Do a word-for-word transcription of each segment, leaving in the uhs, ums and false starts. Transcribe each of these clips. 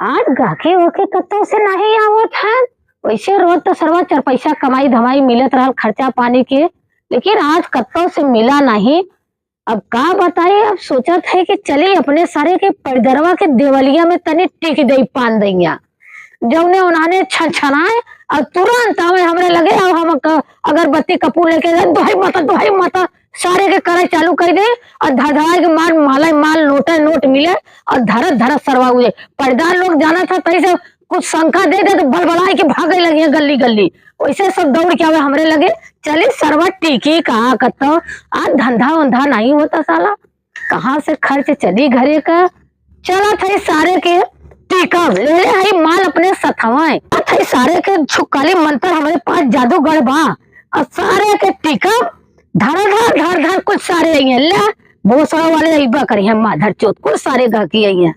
आज गाहकी ओके कत्तौ से नहीं आवत है। वैसे रोज तो सरवा चार पैसा कमाई धमाई मिलत रहल खर्चा पानी के, लेकिन आज कत्तौ से मिला नहीं। अब का बताई, अब सोचत है कि चली अपने सारे के पैदरवा के देवलिया में तनी टिक दई पान दइया। जौने उन्हाने छनछनाए और तुरंत आवे हमरे लगे और हम क-, अगरबत्ती कपूर लेके जाए, "दुहाई माता, दुहाई माता", सारे के करे चालू कर दे और धड़धड़ाए के मार माले माल नोटे नोट मिले और धरत धरत सरवा उजे। पैदार लोग जाना था तैसे कुछ शंका दे दे तो बलबलाए के भागे लगे गली गली। वैसे सब दौड़ के आवे हमरे लगे, "चली सरवा टिकी का कत्तो, आज धंधा उंधा नहीं होता साला।" कहाँ से खर्च चली घरे का? चलत है सारे के टीका, ले ले है माल अपने सथवाए। चलत है सारे के छुक्काली मंत्र हमरे पास जादूगढ़ बा। और सारे के टीका धर धर धर धर कुछ सारे आई हैं। ले भोसड़ा वाले अइबा करी हैं माधर चोत, कुछ सारे गाहकी आई हैं,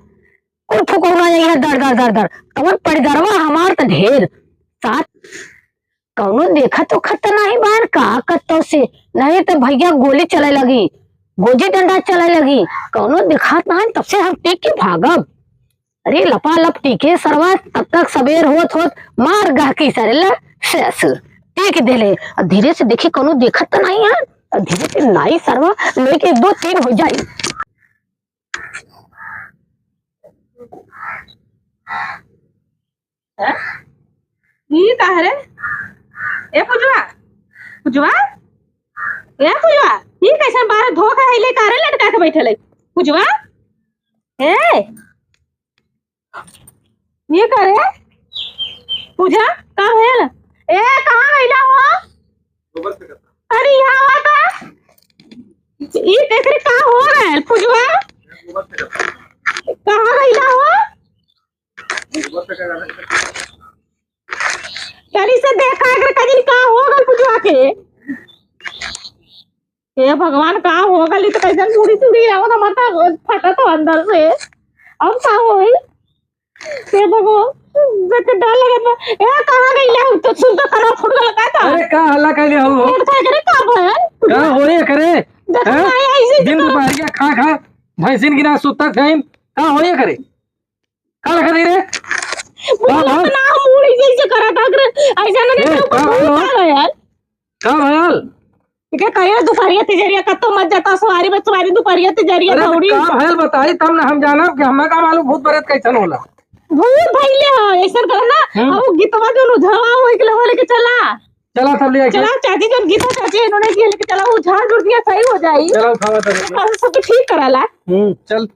कुल फुकौना आई हैं, दर दर दर दर। कवन पड़दरवा हमार त ढेर साथ कौनो देखत उखत त नाही बान का कत्तो से, नहीं त भैया गोली चले लगी, गोजी डंडा चले लगी, कौनो दिखात नाही, तब से हम टीक के भागब। अरे लपालप टीके सरवा, तब तक सबेर होत होत मार गाहकी सारे ला ससुर टीक देले। अब धीरे से देखी कौनो देखत त नाही है, अब धीरे से नाई सरवा लेके दो तीन हो जाई। हैं? ई का है रे? ए पुजवा, पुजवा, ए पुजवा, ई कैसन बाहर धोखा है ले का रे लटका के बैठल है? पुजवा, ए, ई का रे? पूजा, का भयल? ए, कहाँ गइला हो? अरे, यहाँ आवा का? ई एकरे का हो गयल, पुजवा? कहाँ गइला हो? चली से देखा एकरे कजिन का हो गल पुजवा के। हे भगवान, का हो गल, ई तो कैसन मुड़ी सुड़ी आवत, हमार तो फटत हो अंदर से। अब का होई? हे भगवान, देख के डर लगत बा। ए, कहाँ गइला? तो सुन तो कनवा फूट गल का त? अरे, का हल्ला कइले हो? ए, तो एकरे का भयल? का होई एकरे? देख हैं? ना, ऐसे दिन तो दुपहरिया खा खा भैंसिन की ना सुत्ता खाइन। का होई एकरे? का रखा दे रे? बोलत का भयल? ना, मुड़ी जैसे करत हक रे। ऐसा ना ए, देखो, का भयल? का भयल? का भयल? इके कहियो दुपहरिया तिजरिया कत्तो मत जाता, सवारी में सवारी दुपहरिया तिजरिया अरे, तो दौड़ी। का भयल बताई, तब ना हम जानब कि हमें का मालूम भूत प्रेत कैसन होला। भूत भइले ह, ऐसन करो ना, हम्म। अब वो गीतवा जो लुझावा हो, एक लेवा लेके चला। चला तब ले आके। चला, चाची जौन गीता चाची इन्होंने किया लेके चला, वो झाड़ जुड़ दिया सही हो जाई। चला उठावा तब। और सब ठीक कराला। हम्म, चल।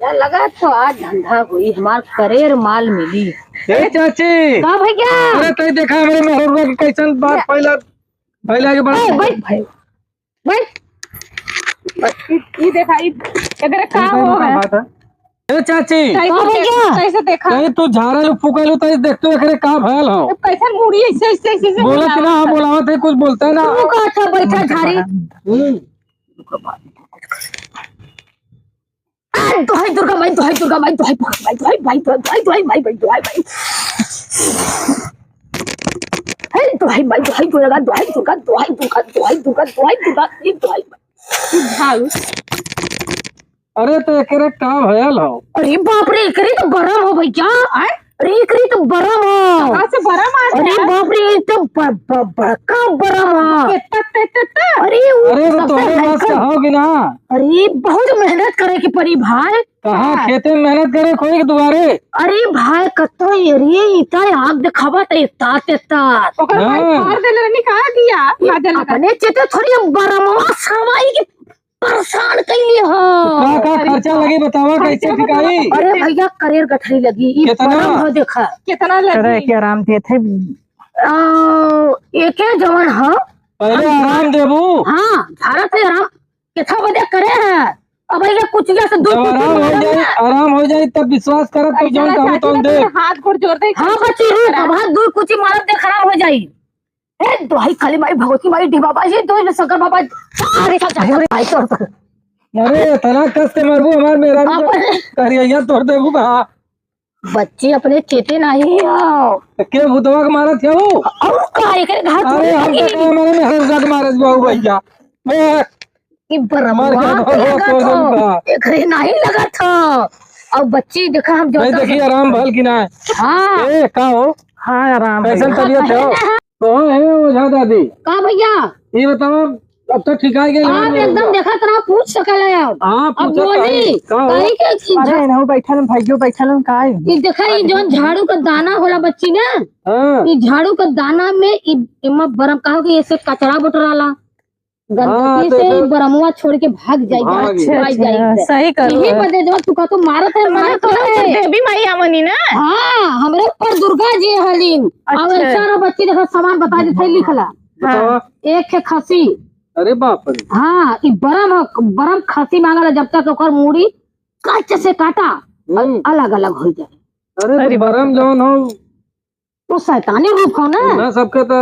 या लगा तो आज धंधा होई, हमार करेर माल मिली। ए चाची। का भैया? अरे तई देखा हमरे मेहरुआ के कैसन बात या फैला, फैला के बड़ा ए, बैठ भाई। बैठ। ई, ई देखा, ई, एकरे का हो गया? बात है। ए चाची। कैसे का हो देख-, गया? कैसे देखा? कहीं तू झाड़ल फूकल हो, तई देख तू एकरे का भयल हो? अब कैसे मुड़ी ऐसे, ऐसे, ऐसे, ऐसे बोला कि ना, हम बोलावत है, कुछ बोलता है ना। तू का अच्छा बैठा झाड़ी? हम्म। आ, दोहाई दुर्गा माई, दोहाई दुर्गा माई, दोहाई दुर्गा माई, दोहाई माई, दोहाई, दोहाई, दोहाई माई, माई, दोहाई माई। हे दोहाई माई, दोहाई दुर्गा, दोहाई दुर्गा, दोहाई दुर्गा, दोहाई दुर्गा, दोहाई दुर्गा, ये दोहाई माई। झाड़ू। अरे तो एकरे का भयल हो? अरे बाप रे, एकरे तो बरम हो भैया। आय? अरे एकरे तो बरम हो। कहाँ से बरम आ अरे गया? बाप रे, ये तो ब-, ब-, बड़का बरम हो। कितना, कितना, कितना? अरे वो अरे तो सबसे तोहरे बस भयंकर। का हो कि ना? अरे बहुत मेहनत करे के पड़ी भाई। कहाँ हाँ। खेते में मेहनत करे कोई के दुआरे? अरे भाई, कत्तो एरिये इता आग देखावा त इता, इता। ओकर भाई हाँ। फाड़ देले रहनी, कहाँ दिया? ये काजल लगा। अपने चेते थोड़ी हम बरमवा सवाई के परेशान कइले हो। का, का खर्चा लगी बतावा, कैसे खर्चा ठिकाई? बतावा। अरे भैया, करेर गठरी लगी, ई कितना? बरम हो देखा। कितना लगी? करे के आराम देत है। आ, एके जवन ह। पहले आराम देबू। हाँ, भारत से आराम। केथा बदे करे है? अब भैया कुछ जैसे दू जब कुछ आराम हो मारब जाई, ना। आराम हो जाई तब विश्वास करब, तब ऐसा जौन ना कहू चाची तौन ना दे। हाथ गोड़ जोड़ दे, हाँ कुछ बच्ची, रुक, करा। अब हाथ दू कुछ मारब दे खराब हो जाई। ए, दोहाई काली माई, भगवती माई, ढिबा बाबा, ये दो शंकर बाबा, सारे सब जाने वाले भाई तोड़ पर। अरे, इतना कस के मारबू हमार मेहरारू, अब करिया तोड़ देबू बा। बच्ची अपने चेते नहीं आओ। तो के भूतवा के मारत है वो? और का, एकरे घात अरे, हम तो कहे हमारे मेहरारू के मारत बाबू भैया। बस। ई बरमवा मार के के धो, लगत धो, हो, धो, धो। एकरे नाहीं लगत हो। अब बच्ची देखा हम जो नहीं सब देखी, आराम भल की ना। हाँ। ए, का हो? हाँ, आराम कैसन भइया। तबीयत है हो? कहाँ है ओझा दादी? का भइया? ये बताओ, अब तो ठीक आ गई आप है एकदम भइया। देखत रहो, पूछ सकल है आप। हाँ, अब पूछत बोली, है। का हो? कहीं के चीज अरे, है? इनहू बैठल हैं, भइयो बैठल हैं, का है? ई देखा, ई जौन झाड़ू का दाना होला बच्ची ना, हाँ। ई झाड़ू का दाना में ई, एमा बरम का हो कि ऐसे कचरा बटोराला। गंदगी हाँ, तो से इधर बरमुआ छोड़ के भाग जाई, भाग भाग जाई। जाई। अच्छा, सही करो। यही बदे जो तू कहतो मारत है, तो मारत मतलब है। देवी माई आवनी ना? हाँ, हमरे ऊपर दुर्गा जी हलीन। अच्छा। अब ऐसा ना बच्ची देखा सामान बता देते लिखला। बताओ। हाँ। एक है खसी। अरे बाप रे। हाँ, ई बरम ह, बरम खसी मांगला जब तक ओकर मूड़ी कच से काटा, हम्म। अलग अलग हो जाए। अरे तो अरे बाप बरम रे। जौन हो तो शैतानी रूप हो ना। ना सबके तो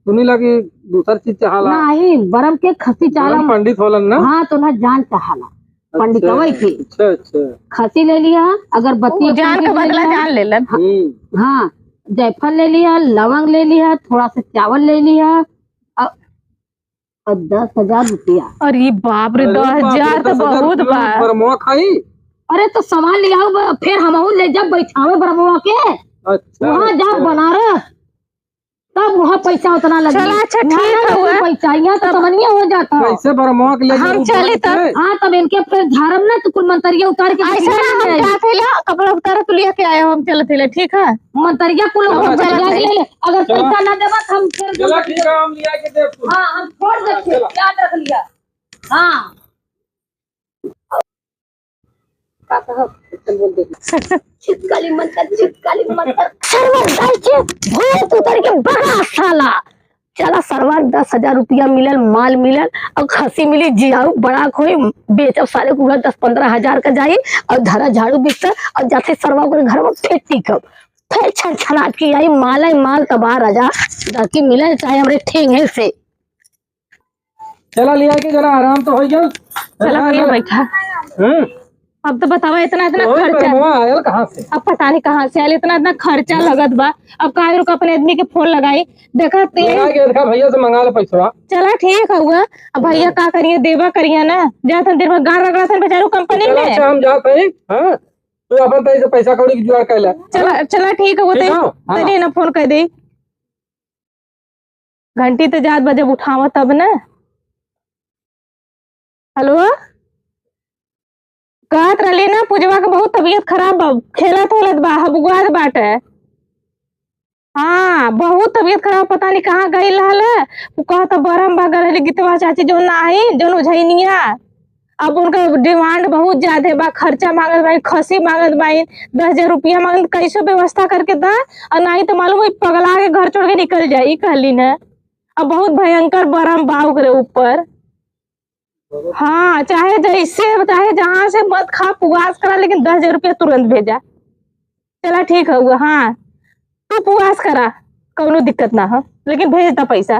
सुनीला कि दूसर चीज चाहाला। नाही, बरम के खसी चाला। बरम पंडित होलन ना? हाँ, तो ना जान चाहाला। अच्छा, पंडितवई के। अच्छा, अच्छा। खसी ले लिया, अगरबत्ती वो जान के बदला जान लेलन। हम्म। हाँ, जायफल ले लिया, लवंग ले लिया, थोड़ा सा चावल ले लिया, अ-, और दस हजार रुपया। अरे बाप रे, अरे बाप रे, दस हजार तो दस हजार बहुत रुपया बा। में बरमवा खाई? अरे तो सामान ले आओ, ब-, फिर हमहू ले जब बैठावे बरमवा के, अच्छा, वहाँ जाओ अच्छा। बनारस, तब वहाँ पैसा उतना लगे। चला, अच्छा, वहाँ ठीक ना है, लगे हुआ। पैसा, यहाँ तो अब समनिया हो जाता। कैसे बरमवा के ले हम जाऊ चली बांध तब। के? हाँ, तब इनके फिर झाड़म ना तो कुल मंतरिया उतार के ऐसा ना, हम जाए। जाते ला, कपड़ा उतारा तो लिया के आया, हम चलते ले, ठीक है? मंतरिया कुल चलो, हम चलो, चला चलो। ले ले। अगर चलो। पैसा ना देबा तो हम फिर चलो, ठीक है, हम लिया के देब कुल। हाँ, हम छोड़ देब, चलो। याद रख लिया। हाँ। का कहब? बोल दे। छिपकली मंतर, छिपकली मंतर। सरवा जाए के भूत उतर के बड़ा साला। चला सरवा, दस हजार रुपया मिलल, माल मिलल, और खसी मिली, जियाऊ बड़ा खोई, बेचब सारे को दस पन्द्रह हजार का जाई, और धरा झाड़ू बिस्तर, और जाते सरवा ओकरे घर में फिर टिकब। फिर छन छनात की आई, माल आई, माल तबाह राजा, दकी मिले चाहे हमरे ठेंगे से। चला लिया के जरा आराम तो हो गया। चला भैया बैठा। हम्म। अब तो बतावा इतना, इतना तो खर्चा। बरमवा आयल कहाँ से? अब पता नहीं कहाँ से आयल, इतना, इतना खर्चा लगत बा। अब का रुक अपने आदमी के फोन लगाई, देखा ते लगा के देखा भैया से मंगा ले पैसवा। चला ठीक है हुआ। अब भैया का करिए, देबा करिए ना, जात हम दिन भर गार रगड़ा था बेचारू कंपनी चला, में। अच्छा हम जात हई, हाँ? तू अपन तरी से पैसा कौड़ी की जुगाड़ कर ले। चला, चला ठीक है, वो ठीक ते है? हाँ। तनी ना फोन कर दे। घंटी ते जात बा, जब उठावा तब ना। हेलो, कहत रहली ना पूजवा के बहुत तबीयत खराब बा, खेलत खेलत बा, हबुआत बाटे। हाँ, बहुत तबीयत खराब, पता नहीं कहाँ गई रहल है। उ कहत बरम बा गरहली गीतवा चाची जो नाही, जौन उझैनिया। अब उनका डिमांड बहुत ज्यादा बा, खर्चा मांगत बाइन, खसी मांगत बाइन, दस हजार रुपया मांगत, कैसे व्यवस्था करके दा, और नाही तो मालूम वही पगला के घर छोड़ के निकल जाई, कहली न। अब बहुत भयंकर बरम बा ओकरे ऊपर। हाँ, चाहे जैसे, चाहे जहाँ से मत खा, पुआस करा, लेकिन दस हजार रुपया तुरंत भेजा। चला ठीक है हुआ, हाँ, तू पुआस करा, कौनो दिक्कत ना हो, लेकिन भेज दा पैसा।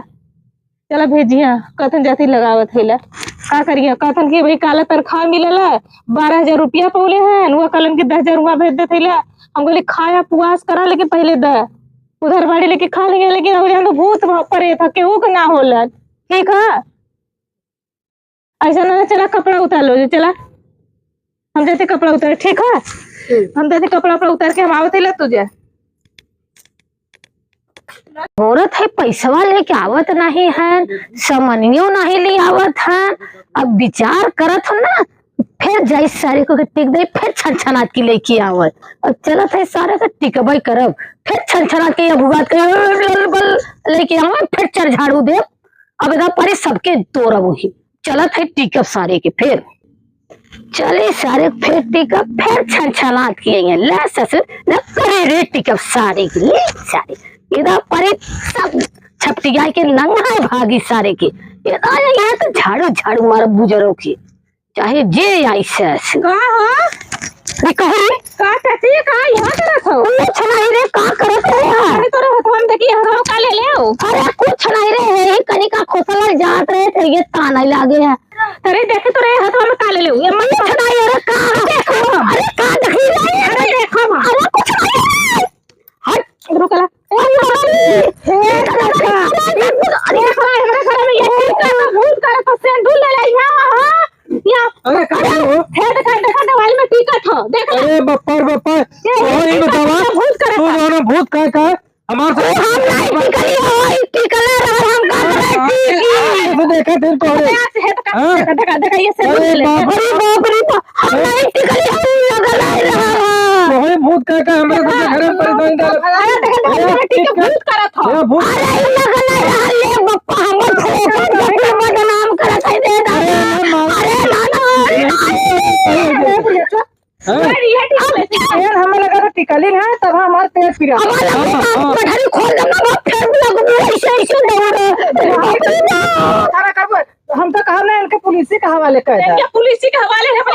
चला भेजिया, कथन जाती लगावत है ला। का करिया, कथन के भाई काला तनख्वाह मिलल है, बारह हजार रुपया पौले हैं, वह कलन के दस हजार रुपया भेज देते ला। हम बोले खाया पुआस करा, लेकिन पहले द, उधर बाड़ी लेके खा लेंगे, लेकिन अब जान तो भूत भ-, परेत है, केहू के ना होलन, ठीक है। ऐसा ना, चला कपड़ा उतार लो, चला। हम जाते कपड़ा उतार, ठीक है? हम्म। हम जाते कपड़ा उपड़ा उतार के हम आवत ही ला तुझे। औरत है, पैसवा लेके आवत नहीं है, समनियो नहीं ले आवत है। अब विचार करत हो ना, फिर जाई सारे को के टिक दे, फिर छन छनात की लेके आवत। अब चलत है सारे के टिकबई करब, फिर छन छनात के अब हुआ के लेके आवत, फिर चर झाड़ू देब। अब इधर परे सबके तोरब वही। चलत है टिकब सारे के फिर। चले सारे फिर टिकब, फिर छन छनात के आई हैं। ले ससुर, न करे रे टिकब सारे के, ले सारे। इधर परे सब छपटिया के नंगा भागी सारे के। इधर यहाँ तो झाड़ू झाड़ू मार बुजरो के। चाहे जे आई ससुर। का हो? अरे कहो रे। का चाची, का यहाँ करत हो? कुछ नहीं रे, का करत हो यार? अरे तोरे हथवा में देखी, हथवा में का ले ले हो? अरे कुछ नहीं रे, यही कनी का खोसला जात रहे थे, ये ताना लागे है। अरे देखे तोरे हथवा में का ले ले हो? ये मत कुछ नहीं, अरे का? देखो। अरे का देखी रे? अरे देखो माँ। अरे कुछ नहीं रे। हट, रुक ला। ए, मम्मी। हे, काका। अरे, हमरा, हमरा घर में ये की करता, भूत करता, सेंदूर ले ले, यहाँ, हाँ। हे, देखा, देखा, दवाई में टिकट हो, देखा। अरे बप्पा रे बप्पा, ये तोहरे ही बतावा, भूत करत तू है। जौन भूत का, का हमार से तू हम नहीं टिकली हो, ई टिकले रहल, हम का करे टिकी। देखा, देखा, देखा, ये से अरे भूत बाप रे। बाप रे बाप, हम नहीं टिकली हो, ई लगल है रहल। तोहरे भूत का, का हमारे सबके घरे में परेशानी डालत। अरे देखा, देखा, देखा, टिकी भूत करत हो। ये भूत अरे ई लगल है रहल, ले बप्पा, हमर फोटो देखी बदनाम करत है, दे दादा। अरे ना, ना। अरे ना, ना। अरे, अरे, अरे, अरे, हाँ? अरे, ये ठीक है। पेड़ हमें लगा था टिकली ना, तब हमार पेड़ पिरा। अब हाँ, हाँ। गठरी खोल देना, वो फिर भी लगबू, ऐसे, ऐसे दौड़। अरे बाप रे बाप। सारा करबो। हम तो कहा ना, इनके पुलिस के हवाले कर दे। इनके पुलिस के हवाले है, अपने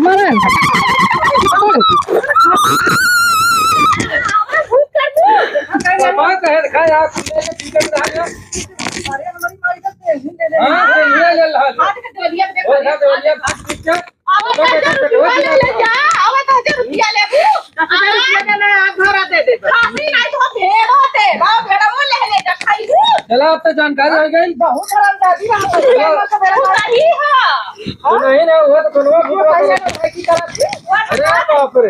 मरन। बात है, खा यार, तू लेके पीछे में आ गया। अरे, हमारी माई का पेंशन दे दे। हाँ, पेंशन ले ले, ला। आज के देवलिया पे वो देखा, देवलिया पे। आवा, दस हजार रुपया ले, ले जा, आवा, दस हजार रुपया लेबू। दस हजार रुपया देना है, आप घर आ दे दे। खासी नहीं तो भेड़ होते, बाप भेड़ वो ले ले जा, खाई हूँ। चला, अब तो जानकारी हो गई। बहुत हरामजादी रहा। चलो। वो सही है। वो नहीं ना, वो तो सुनवा, वो सुनवा। भाई की तरफ से। अरे बाप रे।